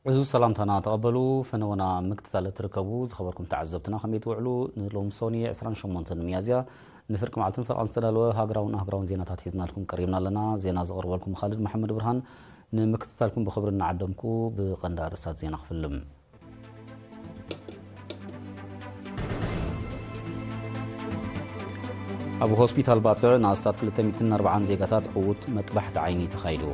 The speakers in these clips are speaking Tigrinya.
ዕዙዝ ሰላምታና ተቐበሉ። ፈነወና ምክትታል እትርከቡ ዝኸበርኩም ተዓዘብትና ከመይ ትውዕሉ? ንሎሚ ሰኒ ዕስራን ሸሞንተን ሚያዝያ ንፍርቂ መዓልትን ፈረቓን ዝተዳለወ ሃገራውን ኣህጉራውን ዜናታት ሒዝናልኩም ቀሪብና ኣለና። ዜና ዘቕርበልኩም ካልድ መሓመድ ብርሃን። ንምክትታልኩም ብኽብሪ እናዓደምኩ ብቐንዲ ኣርእስታት ዜና ክፍልም። ኣብ ሆስፒታል ባጽዕ ንኣስታት ክልተ ሚእትን ኣርባዓን ዜጋታት ዕዉት መጥባሕቲ ዓይኒ ተኻይዱ።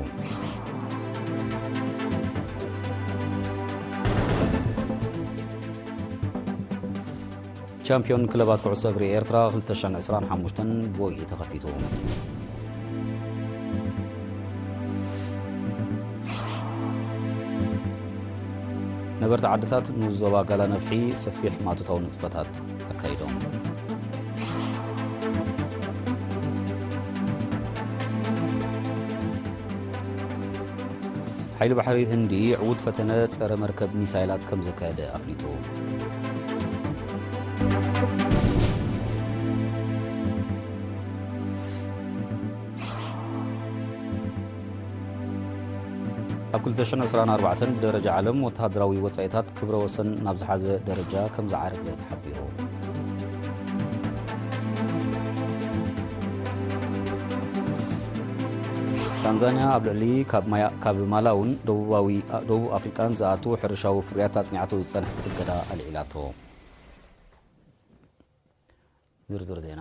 ቻምፒዮን ክለባት ኩዕሶ እግሪ ኤርትራ ክልተ ሽሕን ዕስራን ሓሙሽተን ብወግዒ ተኸፊቱ። ነበርቲ ዓድታት ንዞባ ጋላ ነፍሒ ሰፊሕ ማቶታዊ ንጥፈታት ኣካይዶም። ሓይሊ ባሕሪ ህንዲ ዕዉት ፈተነ ጸረ መርከብ ሚሳይላት ከም ዘካየደ ኣፍሊጡ። ኣብ ክልተ ሽሕን ዕስራን ኣርባዕተን ብደረጃ ዓለም ወተሃደራዊ ወጻኢታት ክብረ ወሰን ናብ ዝሓዘ ደረጃ ከም ዝዓረገ ተሓቢሩ። ታንዛንያ ኣብ ልዕሊ ካብ ማያ-፣ ካብ ማላውን ደቡባዊ፣ ደቡብ ኣፍሪቃን ዝኣቱ ሕርሻዊ ፍርያት ኣጽኒዓቶ ዝጸንሐት እገዳ ኣልዒላቶ። ዝርዝር ዜና።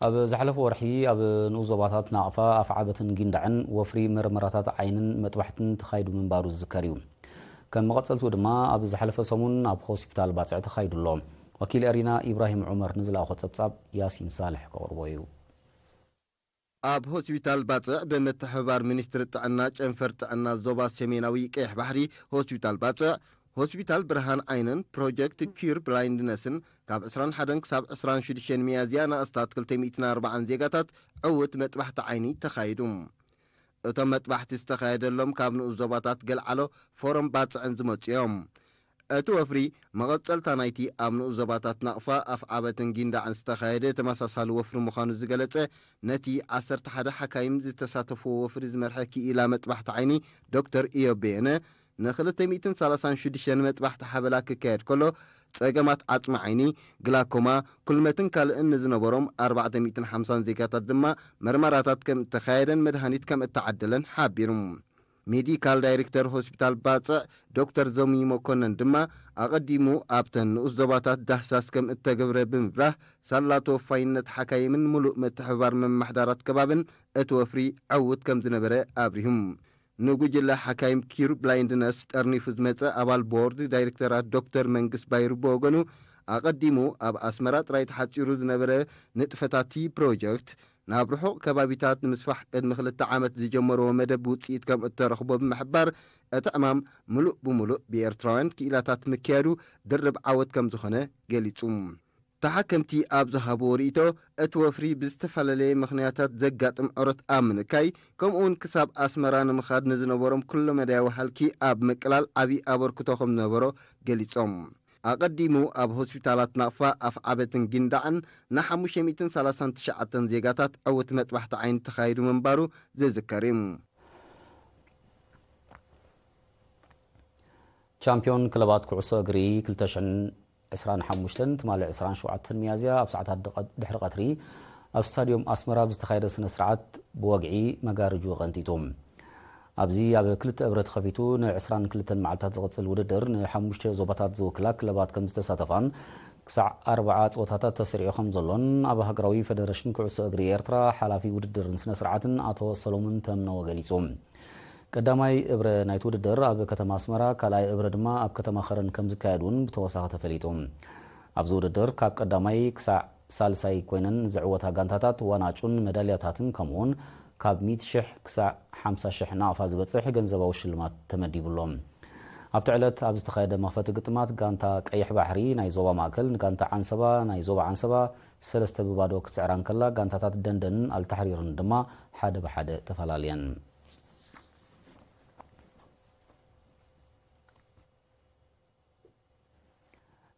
ኣብ ዝሓለፈ ወርሒ ኣብ ንኡስ ዞባታት ናቕፋ፣ ኣፍዓበትን ጊንዳዕን ወፍሪ መርመራታት ዓይንን መጥባሕትን ተኻይዱ ምንባሩ ዝዝከር እዩ። ከም መቐጸልቱ ድማ ኣብ ዝሓለፈ ሰሙን ኣብ ሆስፒታል ባጽዕ ተኻይዱ ኣሎ። ወኪል ኤሪና ኢብራሂም ዑመር ንዝለኣኾ ጸብጻብ ያሲን ሳልሕ ከቕርቦ እዩ። ኣብ ሆስፒታል ባጽዕ ብምትሕብባር ሚኒስትሪ ጥዕና ጨንፈር ጥዕና ዞባ ሰሜናዊ ቀይሕ ባሕሪ፣ ሆስፒታል ባጽዕ፣ ሆስፒታል ብርሃን ዓይንን ፕሮጀክት ኪር ብላይንድነስን ካብ ዕስራን ሓደን ክሳብ ዕስራን ሽዱሽተን ሚያዝያ ንኣስታት ክልተ ሚእትን ኣርባዓን ዜጋታት ዕዉት መጥባሕቲ ዓይኒ ተኻይዱ። እቶም መጥባሕቲ ዝተኻየደሎም ካብ ንኡስ ዞባታት ገልዓሎ፣ ፎረም ባጽዕን ዝመጹ እዮም። እቲ ወፍሪ መቐጸልታ ናይቲ ኣብ ንኡስ ዞባታት ናቕፋ፣ ኣፍዓበትን ጊንዳዕን ዝተኻየደ ተመሳሳሊ ወፍሪ ምዃኑ ዝገለጸ፣ ነቲ ዓሰርተ ሓደ ሓካይም ዝተሳተፍዎ ወፍሪ ዝመርሐ ክኢላ መጥባሕቲ ዓይኒ ዶክተር ኢዮብ በየነ፣ ንክልተ ሚእትን ሰላሳን ሽዱሽተን መጥባሕቲ ሓበላ ክካየድ ከሎ፣ ጸገማት ዓጽሚ ዓይኒ፣ ግላኮማ፣ ኩልመትን ካልእን ንዝነበሮም ኣርባዕተ ሚእትን ሓምሳን ዜጋታት ድማ መርመራታት ከም እተኻየደን መድሃኒት ከም እተዓደለን ሓቢሩ። ሜዲካል ዳይሬክተር ሆስፒታል ባጽዕ ዶክተር ዞሚ መኮነን ድማ፣ ኣቐዲሙ ኣብተን ንኡስ ዞባታት ዳህሳስ ከም እተገብረ ብምብራህ፣ ሳላ ተወፋይነት ሓካይምን ምሉእ ምትሕብባር መማሕዳራት ከባብን እቲ ወፍሪ ዕዉት ከም ዝነበረ ኣብሪሁም። ንጉጅለ ሓካይም ኪር ብላይንድነስ ጠርኒፉ ዝመጸ ኣባል ቦርድ ዳይሬክተራት ዶክተር መንግስ ባይሩ ብወገኑ፣ ኣቐዲሙ ኣብ ኣስመራ ጥራይ ተሓጺሩ ዝነበረ ንጥፈታት እቲ ፕሮጀክት ናብ ርሑቕ ከባቢታት ንምስፋሕ ቅድሚ ክልተ ዓመት ዝጀመርዎ መደብ ውጽኢት ከም እተረኽቦ ብምሕባር፣ እቲ ዕማም ምሉእ ብምሉእ ብኤርትራውያን ክኢላታት ምክያዱ ድርብ ዓወት ከም ዝኾነ ገሊጹ። ተሓከምቲ ኣብ ዝሃብዎ ርእይቶ፣ እቲ ወፍሪ ብዝተፈላለየ ምኽንያታት ዘጋጥም ዑረት ኣብ ምንካይ፣ ከምኡውን ክሳብ ኣስመራ ንምኻድ ንዝነበሮም ኩለመዳያዊ ሃልኪ ኣብ ምቅላል ዓቢ ኣበርክቶ ከም ዝነበሮ ገሊጾም። ኣቐዲሙ ኣብ ሆስፒታላት ናቕፋ፣ ኣፍዓበትን ጊንዳዕን ንሓሙሽተ ሚእትን ሰላሳን ትሽዓተን ዜጋታት ዕዉት መጥባሕቲ ዓይኒ ተኻይዱ ምንባሩ ዝዝከር እዩ። ቻምፒዮን ክለባት ኩዕሶ እግሪ ክልተ ሽሕን ዕስራን ሓሙሽተን ትማሊ ዕስራን ሸውዓተን ሚያዝያ ኣብ ሰዓታት ድቐ-፣ ድሕሪ ቀትሪ ኣብ ስታድዮም ኣስመራ ብዝተኻየደ ስነ ስርዓት ብወግዒ መጋርጅኡ ቀንጢጡ። ኣብዚ ኣብ ክልተ እብረ ተኸፊቱ ንዕስራን ክልተን መዓልታት ዝቕጽል ውድድር ንሓሙሽተ ዞባታት ዝውክላ ክለባት ከም ዝተሳተፋን ክሳዕ ኣርብዓ ጸወታታት ተሰሪዑ ከም ዘሎን ኣብ ሃገራዊ ፈደረሽን ኩዕሶ እግሪ ኤርትራ ሓላፊ ውድድርን ስነ ስርዓትን ኣቶ ሰሎሙን ተምነዎ ገሊጹ። ቀዳማይ እብረ ናይቲ ውድድር ኣብ ከተማ ኣስመራ፣ ካልኣይ እብረ ድማ ኣብ ከተማ ኸረን ከም ዝካየድ እውን ብተወሳኺ ተፈሊጡ። ኣብዚ ውድድር ካብ ቀዳማይ ክሳዕ ሳልሳይ ኮይነን ዝዕወታ ጋንታታት ዋንጫን መዳልያታትን ከምኡውን ካብ ሚእቲ ሽሕ ክሳዕ ሓምሳ ሽሕ ናቕፋ ዝበጽሕ ገንዘባዊ ሽልማት ተመዲቡሎም። ኣብቲ ዕለት ኣብ ዝተኻየደ መኽፈቲ ግጥማት ጋንታ ቀይሕ ባሕሪ ናይ ዞባ ማእከል ንጋንታ ዓንሰባ ናይ ዞባ ዓንሰባ ሰለስተ ብባዶ ክትስዕራ እንከላ፣ ጋንታታት ደንደንን ኣልታሕሪርን ድማ ሓደ ብሓደ ተፈላልየን።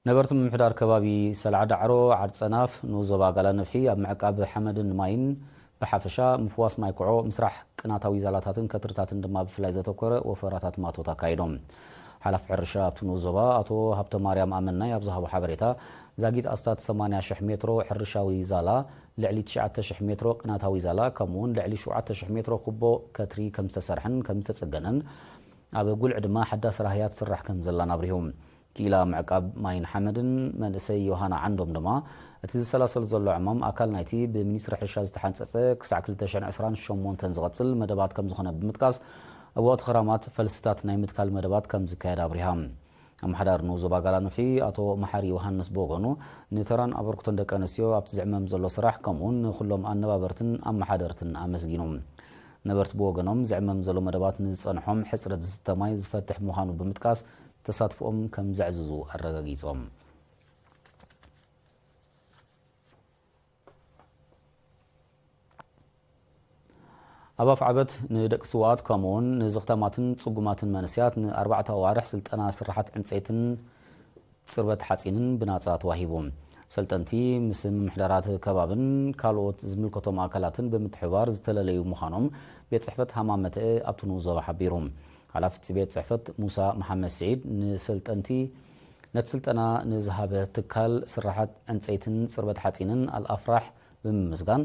ነበርቲ ምምሕዳር ከባቢ ሰልዓ ዳዕሮ ዓድ ጸናፍ ንኡስ ዞባ ጋላ ነፍሒ ኣብ ምዕቃብ ሓመድን ማይን ብሓፈሻ ምፍዋስ ማይ ኩዖ፣ ምስራሕ ቅናታዊ ዛላታትን ከትርታትን ድማ ብፍላይ ዘተኮረ ወፈራታት ማቶት ኣካይዶም። ሓላፊ ሕርሻ ኣብቲ ንኡስ ዞባ ኣቶ ሃብተማርያም ኣመናይ ኣብ ዝሃቦ ሓበሬታ፣ ዛጊት ኣስታት ሰማንያ ሽሕ ሜትሮ ሕርሻዊ ዛላ፣ ልዕሊ ትሽዓተ ሽሕ ሜትሮ ቅናታዊ ዛላ፣ ከምኡውን ልዕሊ ሸውዓተ ሽሕ ሜትሮ ኩቦ ከትሪ ከም ዝተሰርሐን ከም ዝተጸገነን ኣብ ጉልዒ ድማ ሓዳስ ራህያ ትስራሕ ከም ዘላን ኣብሪሁ። ክኢላ ምዕቃብ ማይን ሓመድን መንእሰይ ዮሃና ዓንዶም ድማ፣ እቲ ዝሰላሰል ዘሎ ዕማም ኣካል ናይቲ ብሚኒስትሪ ሕርሻ ዝተሓንጸጸ ክሳዕ ክልተ ሽሕን ዕስራን ሸሞንተን ዝቐጽል መደባት ከም ዝኾነ ብምጥቃስ፣ ኣብ ወቕቲ ክራማት ፈልስታት ናይ ምትካል መደባት ከም ዝካየድ ኣብሪሃ። ኣመሓዳሪ ንኡስ ዞባ ጋላንፍሒ ኣቶ መሓሪ ዮሃንስ ብወገኑ፣ ንተራን ኣበርክቶን ደቂ ኣንስትዮ ኣብቲ ዝዕመም ዘሎ ስራሕ ከምኡውን ንኹሎም ኣነባበርትን ኣመሓደርትን ኣመስጊኑ። ነበርቲ ብወገኖም፣ ዝዕመም ዘሎ መደባት ንዝጸንሖም ሕጽረት ዝስተ ማይ ዝፈትሕ ምዃኑ ብምጥቃስ፣ ተሳትፎኦም ከም ዘዕዝዙ ኣረጋጊጾም። ኣብ ኣፍዓበት ንደቂ ስውኣት ከምኡውን ንዝኽተማትን ጽጉማትን መንእሰያት ንኣርባዕተ ኣዋርሕ ስልጠና ስራሓት ዕንጸይትን ጽርበት ሓጺንን ብናጻ ተዋሂቡ። ሰልጠንቲ ምስ ምምሕዳራት ከባብን ካልኦት ዝምልከቶም ኣካላትን ብምትሕብባር ዝተለለዩ ምዃኖም ቤት ጽሕፈት ሃማመተአ ኣብቲ ንኡስ ዞባ ሓቢሩ። ሓላፊ እቲ ቤት ጽሕፈት ሙሳ መሓመድ ስዒድ ንሰልጠንቲ ነቲ ስልጠና ንዝሃበ ትካል ስራሓት ዕንጸይትን ጽርበት ሓጺንን ኣልኣፍራሕ ብምምስጋን፣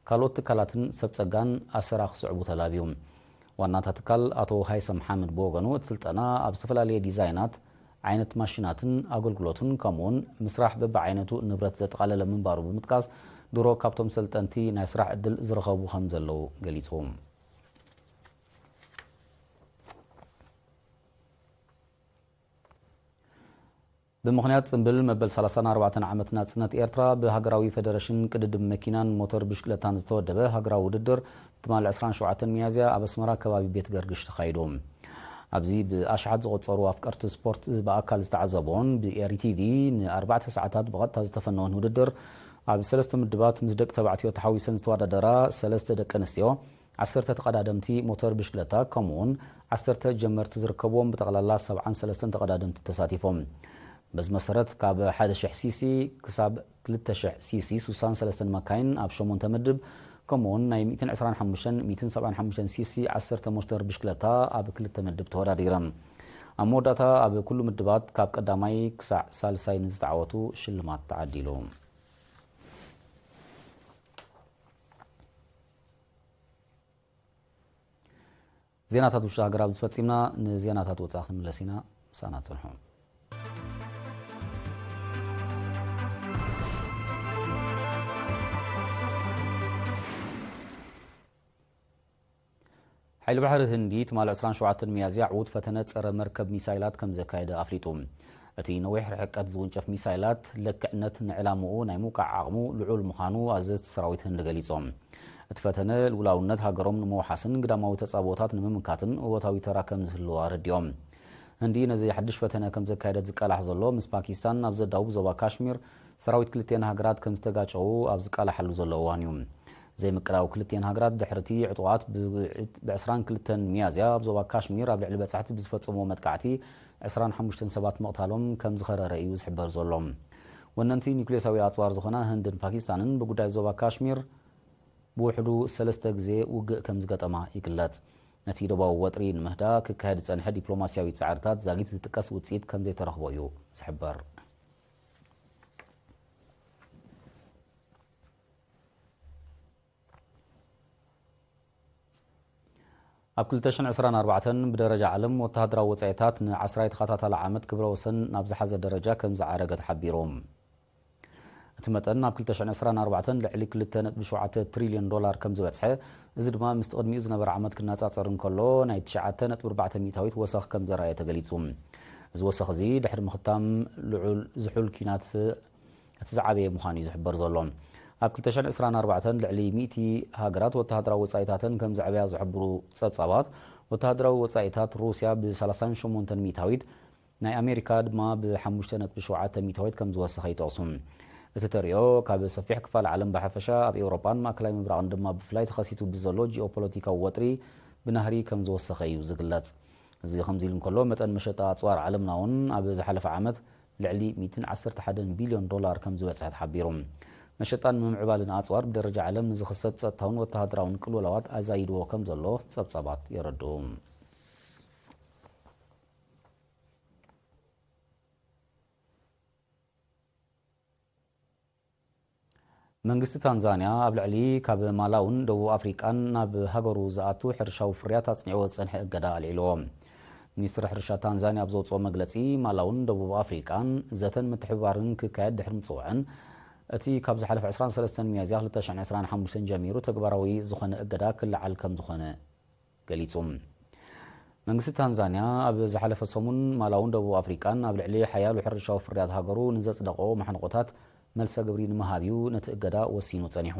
ካልኦት ትካላትን ሰብ ጸጋን ኣሰራ ክስዕቡ ተላብዩ። ዋናታ ትካል ኣቶ ሃይሰም ሓምድ ብወገኑ፣ እቲ ስልጠና ኣብ ዝተፈላለየ ዲዛይናት፣ ዓይነት ማሽናትን ኣገልግሎትን ከምኡውን ምስራሕ በብዓይነቱ ንብረት ዘጠቓለለ ምንባሩ ብምጥቃስ፣ ድሮ ካብቶም ሰልጠንቲ ናይ ስራሕ ዕድል ዝረኸቡ ከም ዘለዉ ገሊጹ። ብምኽንያት ጽምብል መበል ሰላሳን ኣርባዕተን ዓመት ናጽነት ኤርትራ፣ ብሃገራዊ ፈደረሽን ቅድድም መኪናን ሞተር ብሽክለታን ዝተወደበ ሃገራዊ ውድድር፣ ትማሊ ዕስራን ሸውዓተን ሚያዝያ ኣብ ኣስመራ ከባቢ ቤት ገርግሽ ተኻይዱ። ኣብዚ ብኣሽሓት ዝቑጸሩ ኣፍቀርቲ ስፖርት ብኣካል ዝተዓዘቦን ብኤሪ ቲቪ ንኣርባዕተ ሰዓታት ብቐጥታ ዝተፈነወን ውድድር፣ ኣብ ሰለስተ ምድባት ምስ ደቂ ተባዕትዮ ተሓዊሰን ዝተወዳደራ ሰለስተ ደቂ ኣንስትዮ፣ ዓሰርተ ተቐዳደምቲ ሞተር ብሽክለታ፣ ከምኡውን ዓሰርተ ጀመርቲ ዝርከብዎም ብጠቕላላ ሰብዓን ሰለስተን ተቐዳደምቲ ተሳቲፎም። በዚ መሰረት፣ ካብ ሓደ ሽሕ ሲሲ ክሳብ ክልተ ሽሕ ሲሲ ሱሳን ሰለስተን መካይን ኣብ ሸሞንተ ምድብ፣ ከምኡውን ናይ ሚእትን ዕስራን ሓሙሽተን፣ ሚእትን ሰብዓን ሓሙሽተን ሲሲ ዓሰርተ ሞተር ብሽክለታ ኣብ ክልተ ምድብ ተወዳዲረን። ኣብ መወዳእታ፣ ኣብ ኩሉ ምድባት ካብ ቀዳማይ ክሳዕ ሳልሳይ ንዝተዓወቱ ሽልማት ተዓዲሉ። ዜናታት ውሽጢ ሃገር ኣብዚ ፈጺምና። ንዜናታት ወጻኢ ክንምለስ ኢና። ምሳና ጽንሑ። ሓይሊ ባሕሪ ህንዲ ትማሊ ዕስራን ሸውዓተን ሚያዝያ ዕዉት ፈተነ ጸረ መርከብ ሚሳይላት ከም ዘካየደ ኣፍሊጡ። እቲ ነዊሕ ርሕቀት ዝውንጨፍ ሚሳይላት፣ ለክዕነት ንዕላምኡ ናይ ምውቃዕ ዓቕሙ ልዑል ምዃኑ ኣዘዝቲ ሰራዊት ህንዲ ገሊጾም። እቲ ፈተነ፣ ልኡላውነት ሃገሮም ንምውሓስን ግዳማዊ ተጻብኦታት ንምምካትን እወታዊ ተራ ከም ዝህልዎ ኣረዲኦም። ህንዲ ነዚ ሓድሽ ፈተነ ከም ዘካየደት ዝቃላሕ ዘሎ፣ ምስ ፓኪስታን ኣብ ዘዳውብ ዞባ ካሽሚር ሰራዊት ክልቲኤን ሃገራት ከም ዝተጋጨዉ ኣብ ዝቃላሓሉ ዘሎ እዋን እዩ። ዘይምቅራብ ክልቲኤን ሃገራት፣ ድሕሪ እቲ ዕጡቓት ብ-፣ ብ ዕስራን ክልተን ሚያዝያ ኣብ ዞባ ካሽሚር ኣብ ልዕሊ በጻሕቲ ብዝፈጸምዎ መጥቃዕቲ ዕስራን ሓሙሽተን ሰባት ምቕታሎም ከም ዝኸረረ እዩ ዝሕበር ዘሎ። ወነንቲ ኒውክሌሳዊ ኣጽዋር ዝኾና ህንድን ፓኪስታንን ብጉዳይ ዞባ ካሽሚር ብውሕዱ ሰለስተ ግዜ ውግእ ከም ዝገጠማ ይግለጽ። ነቲ ዶባዊ ወጥሪ ንምህዳ ክካየድ ዝጸንሐ ዲፕሎማስያዊ ጻዕርታት ዛጊት ዝጥቀስ ውጽኢት ከም ዘይተረኽቦ እዩ ዝሕበር። ኣብ ክልተ ሽሕን ዕስራን ኣርባዕተን ብደረጃ ዓለም ወተሃደራዊ ወጻኢታት ንዓስራይ ተኸታታሊ ዓመት ክብረ ወሰን ናብ ዝሓዘ ደረጃ ከም ዝዓረገ ተሓቢሩ። እቲ መጠን ኣብ ክልተ ሽሕን ዕስራን ኣርባዕተን ልዕሊ ክልተ ነጥቢ ሸውዓተ ትሪልዮን ዶላር ከም ዝበጽሐ፣ እዚ ድማ ምስቲ ቅድሚኡ ዝነበረ ዓመት ክነጻጸር እንከሎ ናይ ትሽዓተ ነጥቢ ኣርባዕተ ሚእታዊት ወሰኽ ከም ዘርኣየ ተገሊጹ። እዚ ወሰኽ እዚ ድሕሪ ምኽታም ልዑል ዝሑል ኲናት እቲ ዝዓበየ ምዃኑ እዩ ዝሕበር ዘሎ። ኣብ ክልተ ሽሕን ዕስራን ኣርባዕተን ልዕሊ ሚእቲ ሃገራት ወተሃደራዊ ወጻኢታተን ከም ዘዕበያ ዝሕብሩ ጸብጻባት፣ ወተሃደራዊ ወጻኢታት ሩስያ ብ ሰላሳን ሸሞንተን ሚእታዊት፣ ናይ ኣሜሪካ ድማ ብ ሓሙሽተ ነጥቢ ሸውዓተ ሚእታዊት ከም ዝወሰኸ ይጠቕሱ። እቲ ተርእዮ፣ ካብ ሰፊሕ ክፋል ዓለም ብሓፈሻ፣ ኣብ ኤውሮጳን ማእከላይ ምብራቕን ድማ ብፍላይ ተኸሲቱ ብዘሎ ጂኦፖለቲካዊ ወጥሪ ብናህሪ ከም ዝወሰኸ እዩ ዝግለጽ። እዚ ከምዚ ኢሉ እንከሎ፣ መጠን መሸጣ ኣጽዋር ዓለምና እውን ኣብ ዝሓለፈ ዓመት ልዕሊ ሚእትን ዓሰርተ ሓደን ቢልዮን ዶላር ከም ዝበጽሐ ተሓቢሩ። መሸጣን ምምዕባልን ኣጽዋር ብደረጃ ዓለም ንዝኽሰት ጸጥታውን ወተሃደራውን ቅልውላዋት ኣዛይድዎ ከም ዘሎ ጸብጻባት የረድኡ። መንግስቲ ታንዛንያ ኣብ ልዕሊ ካብ ማላውን ደቡብ ኣፍሪቃን ናብ ሃገሩ ዝኣቱ ሕርሻዊ ፍርያት ኣጽኒዕዎ ዝጸንሐ እገዳ ኣልዒልዎ። ሚኒስትሪ ሕርሻ ታንዛንያ ኣብ ዘውጽኦ መግለጺ፣ ማላውን ደቡብ ኣፍሪቃን ዘተን ምትሕብባርን ክካየድ ድሕሪ ምጽውዐን፣ እቲ ካብ ዝሓለፈ ዕስራን ሰለስተን ሚያዝያ ክልተ ሽሕን ዕስራን ሓሙሽተን ጀሚሩ ተግባራዊ ዝኾነ እገዳ ክለዓል ከም ዝኾነ ገሊጹ። መንግስቲ ታንዛንያ ኣብ ዝሓለፈ ሰሙን ማላውን ደቡብ ኣፍሪቃን ኣብ ልዕሊ ሓያሎ ሕርሻዊ ፍርያት ሃገሩ ንዘጽደቆ ማሕንቆታት መልሰ ግብሪ ንምሃብ እዩ ነቲ እገዳ ወሲኑ ጸኒሑ።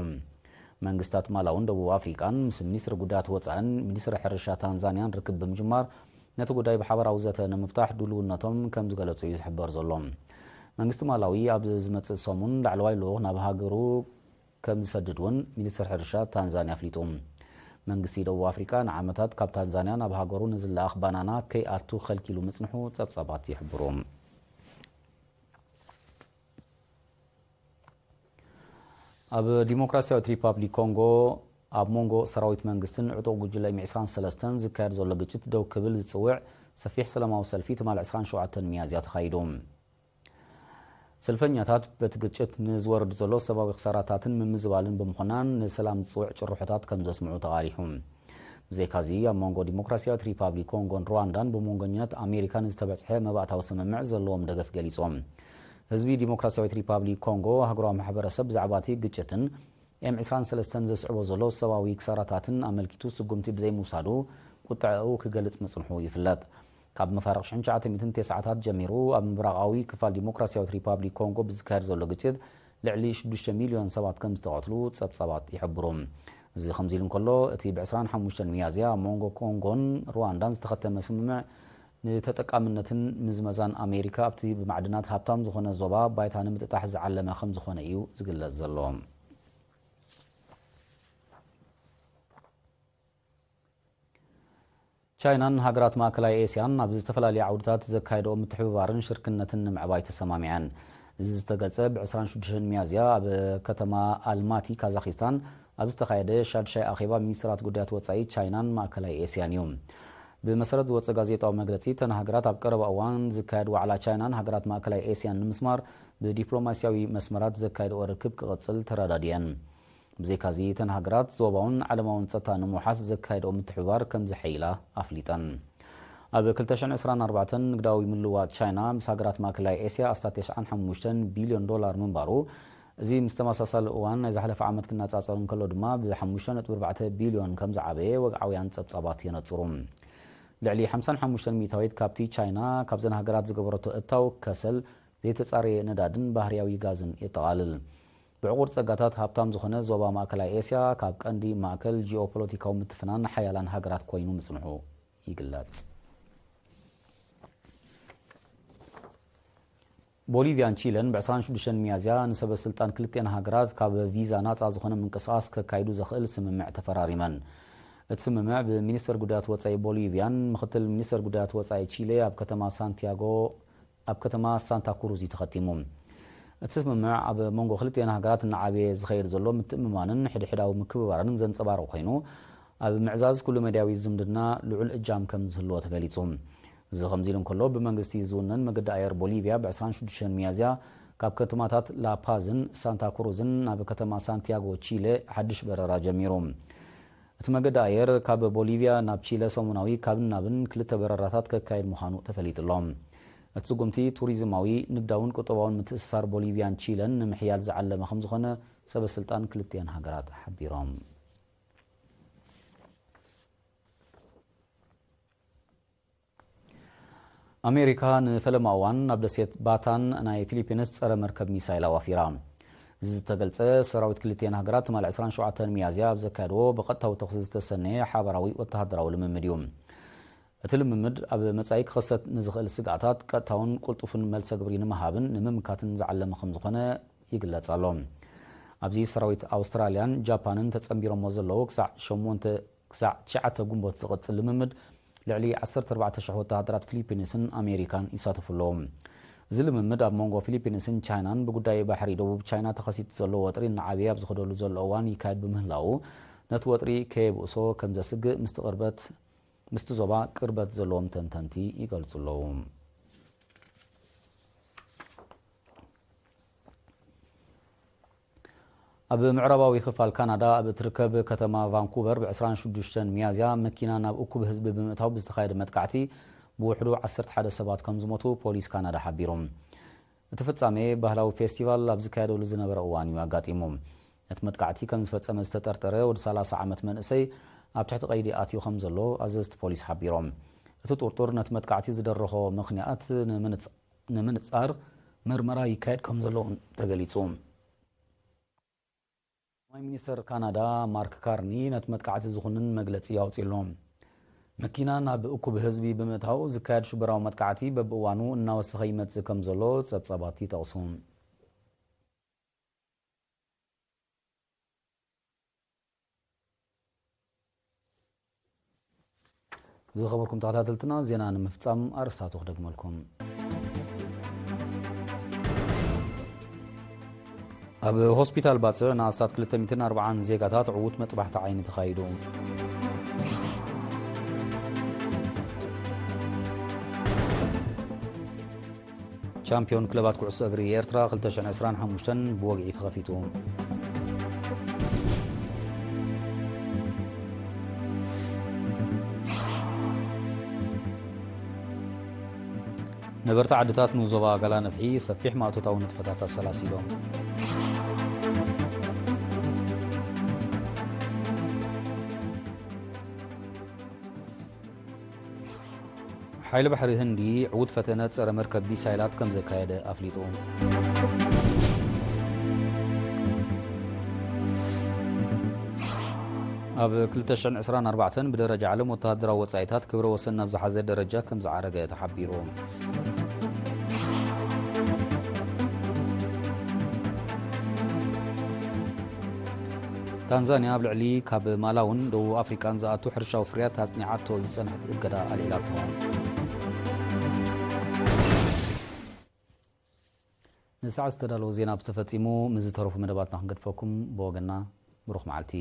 መንግስታት ማላውን ደቡብ ኣፍሪቃን ምስ ሚኒስትሪ ጉዳያት ወጻእን ሚኒስትሪ ሕርሻ ታንዛንያን ርክብ ብምጅማር ነቲ ጉዳይ ብሓባራዊ ዘተ ንምፍታሕ ድልውነቶም ከም ዝገለጹ እዩ ዝሕበር ዘሎ። መንግስቲ ማላዊ ኣብ ዝመጽእ ሰሙን ላዕለዋይ ልኡኽ ናብ ሃገሩ ከም ዝሰድድ እውን ሚኒስትር ሕርሻ ታንዛንያ ኣፍሊጡ። መንግስቲ ደቡብ ኣፍሪቃ ንዓመታት ካብ ታንዛንያ ናብ ሃገሩ ንዝለኣኽ ባናና ከይኣቱ ከልኪሉ ምጽንሑ ጸብጻባት ይሕብሩ። ኣብ ዲሞክራሲያዊት ሪፓብሊክ ኮንጎ ኣብ መንጎ ሰራዊት መንግስትን ዕጡቕ ጉጅለ ኤም ዕስራን ሰለስተን ዝካየድ ዘሎ ግጭት ደው ክብል ዝጽውዕ ሰፊሕ ሰላማዊ ሰልፊ ትማል ዕስራን ሸውዓተን ሚያዝያ ተኻይዱ። ሰልፈኛታት በቲ ግጭት ንዝወርድ ዘሎ ሰብኣዊ ክሳራታትን ምምዝባልን ብምኹናን ንሰላም ዝጽውዕ ጭርሖታት ከም ዘስምዑ ተቓሊሑ። ብዘይካዚ ኣብ መንጎ ዲሞክራሲያዊት ሪፓብሊክ ኮንጎን ሩዋንዳን ብመንጎኛት ኣሜሪካ ንዝተበጽሐ መባእታዊ ስምምዕ ዘለዎም ደገፍ ገሊጾም። ህዝቢ ዲሞክራሲያዊት ሪፓብሊክ ኮንጎ ኣህጉራዊ ማሕበረሰብ ብዛዕባ እቲ ግጭትን ኤም ዕስራን ሰለስተን ዘስዕቦ ዘሎ ሰብኣዊ ክሳራታትን ኣመልኪቱ ስጉምቲ ብዘይምውሳዱ ቁጥዐኡ ክገልጽ ምጽንሑ ይፍለጥ። ካብ መፋርቕ ሽሕን ትሽዓተ ሚእትን ተስዓታት ጀሚሩ ኣብ ምብራቓዊ ክፋል ዲሞክራሲያዊት ሪፓብሊክ ኮንጎ ብዝካየድ ዘሎ ግጭት ልዕሊ ሽዱሽተ ሚልዮን ሰባት ከም ዝተቐትሉ ጸብጻባት ይሕብሩ። እዚ ከምዚ ኢሉ እንከሎ፣ እቲ ብ ዕስራን ሓሙሽተን ሚያዝያ ኣብ መንጎ ኮንጎን ሩዋንዳን ዝተኸተመ ስምምዕ ንተጠቃምነትን ምዝመዛን ኣሜሪካ ኣብቲ ብማዕድናት ሃብታም ዝኾነ ዞባ ባይታ ንምጥጣሕ ዝዓለመ ከም ዝኾነ እዩ ዝግለጽ ዘሎ። ቻይናን ሃገራት ማእከላይ ኤስያን ኣብ ዝተፈላለዩ ዓውድታት ዘካየደኦ ምትሕብባርን ሽርክነትን ንምዕባይ ተሰማሚዐን። እዚ ዝተገልጸ ብ ዕስራን ሽዱሽተን ሚያዝያ ኣብ ከተማ ኣልማቲ ካዛኺስታን ኣብ ዝተኻየደ ሻድሻይ ኣኼባ ሚኒስትራት ጉዳያት ወጻኢ ቻይናን ማእከላይ ኤስያን እዩ። ብመሰረት ዝወጸ ጋዜጣዊ መግለጺ፣ እተን ሃገራት ኣብ ቀረባ እዋን ዝካየድ ዋዕላ ቻይናን ሃገራት ማእከላይ ኤስያን ንምስማር ብዲፕሎማስያዊ መስመራት ዘካየድኦ ርክብ ክቕጽል ተረዳዲአን። ብዘይካዚ፣ እተን ሃገራት ዞባውን ዓለማውን ጸጥታ ንምውሓስ ዘካየድኦ ምትሕብባር ከም ዘሐይላ ኣፍሊጠን። ኣብ ክልተ ሽሕን ዕስራን ኣርባዕተን ንግዳዊ ምልውዋጥ ቻይና ምስ ሃገራት ማእከላይ ኤስያ ኣስታት ተስዓን ሓሙሽተን ቢልዮን ዶላር ምንባሩ፣ እዚ ምስ ተመሳሳሊ እዋን ናይ ዝሓለፈ ዓመት ክነጻጸር እንከሎ ድማ ብ ሓሙሽተ ነጥቢ ኣርባዕተ ቢልዮን ከም ዝዓበየ ወግዓውያን ጸብጻባት የነጽሩ። ልዕሊ ሓምሳን ሓሙሽተን ሚእታዊት ካብቲ ቻይና ካብዘን ሃገራት ዝገበረቶ እታው ከሰል፣ ዘይተጻረየ ነዳድን ባህርያዊ ጋዝን የጠቓልል። ብዕቑር ጸጋታት ሃብታም ዝኾነ ዞባ ማእከላይ ኤስያ፣ ካብ ቀንዲ ማእከል ጂኦፖለቲካዊ ምትፍናን ሓያላን ሃገራት ኮይኑ ምጽንሑ ይግለጽ። ቦሊቪያን ቺለን ብ ዕስራን ሽዱሽተን ሚያዝያ ንሰበ ስልጣን ክልቲኣን ሃገራት ካብ ቪዛ ናጻ ዝኾነ ምንቅስቓስ ከካይዱ ዘኽእል ስምምዕ ተፈራሪመን። እቲ ስምምዕ ብሚኒስተር ጉዳያት ወጻኢ ቦሊቪያን ምኽትል ሚኒስተር ጉዳያት ወጻኢ ቺለ ኣብ ከተማ ሳንቲያጎ ኣብ ከተማ ሳንታ ክሩዝ እዩ ተኸቲሙ። እቲ ስምምዕ ኣብ መንጎ ክልቲኣን ሃገራት እናዓበየ ዝኸይድ ዘሎ ምትእምማንን ሕድሕዳዊ ምክብባርን ዘንጸባርቕ ኮይኑ፣ ኣብ ምዕዛዝ ኩሉ መዳያዊ ዝምድና ልዑል እጃም ከም ዝህልዎ ተገሊጹ። እዚ ከምዚ ኢሉ እንከሎ፣ ብመንግስቲ ዝውነን መገዲ ኣየር ቦሊቪያ ብ ዕስራን ሽዱሽተን ሚያዝያ ካብ ከተማታት ላፓዝን ሳንታ ክሩዝን ናብ ከተማ ሳንቲያጎ ቺለ ሓድሽ በረራ ጀሚሩ። እቲ መገዲ ኣየር ካብ ቦሊቪያ ናብ ቺለ ሰሙናዊ ካብን ናብን ክልተ በረራታት ከካይድ ምዃኑ ተፈሊጡ ኣሎ። እቲ ስጉምቲ ቱሪዝማዊ፣ ንግዳውን ቁጠባውን ምትእስሳር ቦሊቪያን ቺለን ንምሕያል ዝዓለመ ከም ዝኾነ ሰበ ስልጣን ክልቲኣን ሃገራት ሓቢሮም። ኣሜሪካ ንፈለማ እዋን ናብ ደሴት ባታን ናይ ፊሊፒንስ ጸረ መርከብ ሚሳይል ኣዋፊራ። እዚ ዝተገልጸ፣ ሰራዊት ክልቲአን ሃገራት ትማሊ ዕስራን ሸውዓተን ሚያዝያ ኣብ ዘካየድዎ ብቐጥታዊ ተኹሲ ዝተሰነየ ሓባራዊ ወተሃደራዊ ልምምድ እዩ። እቲ ልምምድ ኣብ መጻኢ ክኽሰት ንዝኽእል ስግኣታት ቀጥታውን ቅልጡፍን መልሰ ግብሪ ንምሃብን ንምምካትን ዝዓለመ ከም ዝኾነ ይግለጽ ኣሎ። ኣብዚ ሰራዊት ኣውስትራልያን ጃፓንን ተጸንቢሮሞ ዘለዉ ክሳዕ ሸሞንተ ክሳዕ ትሽዓተ ግንቦት ዝቕጽል ልምምድ ልዕሊ ዓሰርተ ኣርባዕተ ሽሕ ወተሃደራት ፊሊፒንስን ኣሜሪካን ይሳተፉ ኣለዉ። እዚ ልምምድ ኣብ መንጎ ፊሊፒንስን ቻይናን ብጉዳይ ባሕሪ ደቡብ ቻይና ተኸሲቱ ዘሎ ወጥሪ እናዓበየ ኣብ ዝኸደሉ ዘሎ እዋን ይካየድ ብምህላዉ፣ ነቲ ወጥሪ ከየብእሶ ከም ዘስግእ ምስቲ ቅርበት ምስቲ ዞባ ቅርበት ዘለዎም ተንተንቲ ይገልጹ ኣለዉ። ኣብ ምዕራባዊ ክፋል ካናዳ ኣብ እትርከብ ከተማ ቫንኩቨር ብ ዕስራን ሽዱሽተን ሚያዝያ መኪና ናብ እኩብ ህዝቢ ብምእታው ብዝተኻየደ መጥቃዕቲ ብውሕዱ ዓሰርተ ሓደ ሰባት ከም ዝሞቱ ፖሊስ ካናዳ ሓቢሩ። እቲ ፍጻሜ ባህላዊ ፌስቲቫል ኣብ ዝካየደሉ ዝነበረ እዋን እዩ ኣጋጢሙ። ነቲ መጥቃዕቲ ከም ዝፈጸመ ዝተጠርጠረ ወዲ ሰላሳ ዓመት መንእሰይ ኣብ ትሕቲ ቀይዲ ኣትዩ ከም ዘሎ ኣዘዝቲ ፖሊስ ሓቢሮም። እቲ ጥርጡር ነቲ መጥቃዕቲ ዝደረኾ ምኽንያት ንምንጽ-፣ ንምንጻር መርመራ ይካየድ ከም ዘሎ እውን ተገሊጹ። ቀዳማይ ሚኒስተር ካናዳ ማርክ ካርኒ ነቲ መጥቃዕቲ ዝኹንን መግለጺ ኣውጺኡ ኣሎ። መኪና ናብ እኩብ ህዝቢ ብምእታው ዝካየድ ሽበራዊ መጥቃዕቲ በብእዋኑ እናወሰኸ ይመጽእ ከም ዘሎ ጸብጻባት ይጠቕሱ። ዝኸበርኩም ተኸታተልትና፣ ዜና ንምፍጻም ኣርእስታቱ ክደግመልኩም። ኣብ ሆስፒታል ባጽዕ ንኣስታት ክልተ ሚእትን ኣርባዓን ዜጋታት ዕዉት መጥባሕቲ ዓይኒ ተኻይዱ። ቻምፒዮን ክለባት ኩዕሶ እግሪ ኤርትራ ክልተ ሽሕን ዕስራን ሓሙሽተን ብወግዒ ተኸፊቱ። ነበርቲ ዓድታት ንዞባ ጋላ ነፍሒ ሰፊሕ ማእቶታዊ ንጥፈታት ኣሰላሲሎም። ሓይሊ ባሕሪ ህንዲ ዕዉት ፈተነ ጸረ መርከብ ሚሳይላት ከም ዘካየደ ኣፍሊጡ። ኣብ ክልተ ሽሕን ዕስራን ኣርባዕተን ብደረጃ ዓለም ወተሃደራዊ ወጻኢታት ክብረ ወሰን ናብ ዝሓዘ ደረጃ ከም ዝዓረገ ተሓቢሩ። ታንዛንያ ኣብ ልዕሊ ካብ ማላውን ደቡብ ኣፍሪቃን ዝኣቱ ሕርሻዊ ፍርያት ኣጽኒዓቶ ዝጸንሐት እገዳ ኣልዒላቶ። ንሰዓት ዝተዳለወ ዜና ኣብዚ ተፈጺሙ። ምስ ዝተረፉ መደባትና ክንገድፈኩም ብወገንና ብሩኽ መዓልቲ።